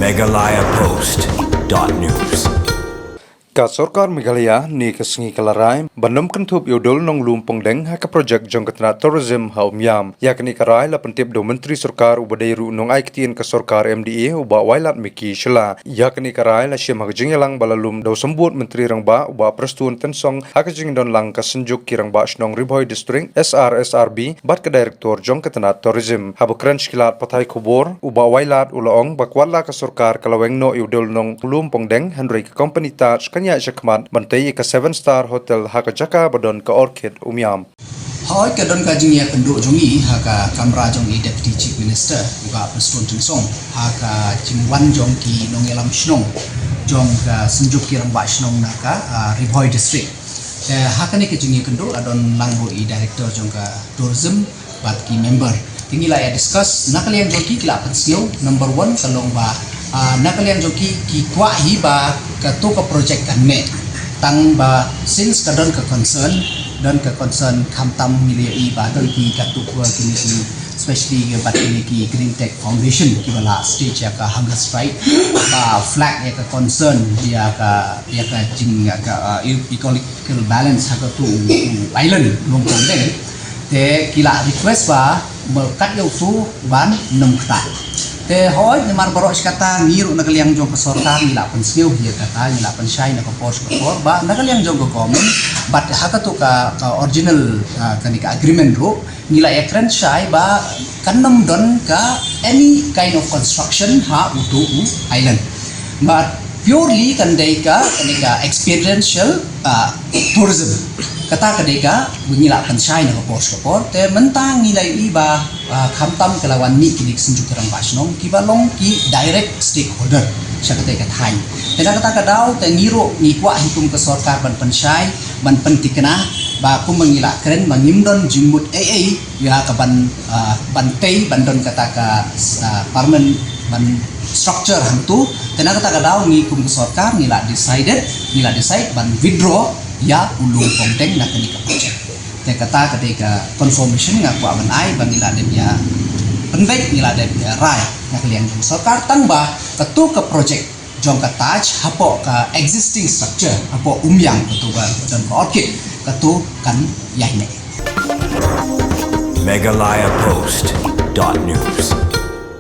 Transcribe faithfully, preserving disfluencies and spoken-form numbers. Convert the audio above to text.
Meghalaya Post dot news. Ka sorkar Meghalaya ne ka sngi ka la rai ban nym kynthup ïa u dul nonglum pongdeng ha ka projek jong ka tnat tourism ha Umiam. Ïa kane ka rai la pyntip da u Myntri Sorkar uba dei ruh u nongai ktien ka sorkar M D A u Bah Wailadmiki Shylla. Ïa kane ka rai la shim ha ka jingïalang ba la lum da u Symbud Myntri Rangbah u Bah Prestone Tynsong ha ka jingdon lang ka Synjuk ki Rangbah Shnong Ri Bhoi District, S R S R B, bad ka Director jong ka tnat tourism. Haba kren sha ki lad pathai khubor, u Bah Wailad u la ong ba kwah la ka sorkar ka la weng noh ïa u dul nonglum pongdeng, hynrei ka company Taj kan ïaid shakhmat ban tei ïa ka Seven Star Hotel ha ka jaka ba don ka Orchid Umiam. Hooid, ka don ka jingïakynduh jong ngi ha ka kamra jong i Deputy Chief Minister, i Bah Prestone Tynsong, ha ka jingwan jong ki nongïalam shnong jong ka Synjuk ki Rangbah Shnong na ka, ah, Ri Bhoi District. Te ha kane ka jingïakynduh la don lang ruh i Director jong ka Tourism bad ki member. Te ngi la ïa discuss, na ka liang jong ki, ki la pynsngew, number one ka long ba, ah, na ka liang jong ki, ki kwah hi ba kato ka project kan neh. Tang ba since ka don ka concern, don ka concern khamtam ngi la ïohi ba don ki katto katne ki, especially ki bad kine ki Green Tech Foundation kiba la stage ïa ka hunger strike, ba flag ïa ka concern ïa ka, ïa ka jing, ïa ka, ah, e-, ecological balance ha kato u, u island Luang Prabang. Te ki la request ba ba kat ïa utu ban nym ktah. Te hooid, namar baroh shi katta ngi ruh na ka liang jong ka sorkar ngi la pynsngew ïa kata, ngi la pynshai na ka por sha ka por, ba na ka liang jong ka government, bad ha kato ka, ka original, ah, kane ka agreement ruh, ngi la ïakren shai ba kan nym don ka any kind of construction ha utu u island. Bad purely kan dei ka, kane ka experiential, ah, tourism. Kata ka dei kaba ngi la pynshai na ka por sha ka por. Te mynta ngi la ïohi ba, ah, khamtam ka la wan mih kine ki Synjuk ki Rangbah Shnong kiba long ki direct stakeholder sha katei ka thaiñ. Te na kata ka daw te ngi ruh ngi kwah hi kum ka sorkar ban pynshai, ban pynthikna ba kumba ngi la kren ba ngim don jingmut ei ei ïa ka ban, ah, ban tei, ban don kata ka, ah, permanent ban structure hangtu. Te na kata ka daw ngi kum ka sorkar ngi la decided, ngi la decide ban withdraw ïa u Lum Pongdeng na kane ka project. Te kata ka dei ka confirmation nga kwah ban ai ba ngi la dep ïa pynbeit, ngi la dep ïa rai na ka liang jong ka sorkar, tang ba kato ka project jong ka Taj hapoh ka existing structure hapoh Umiam, kato ba don ka Orchid, kato kan ïaineh. Meghalaya Post dot news.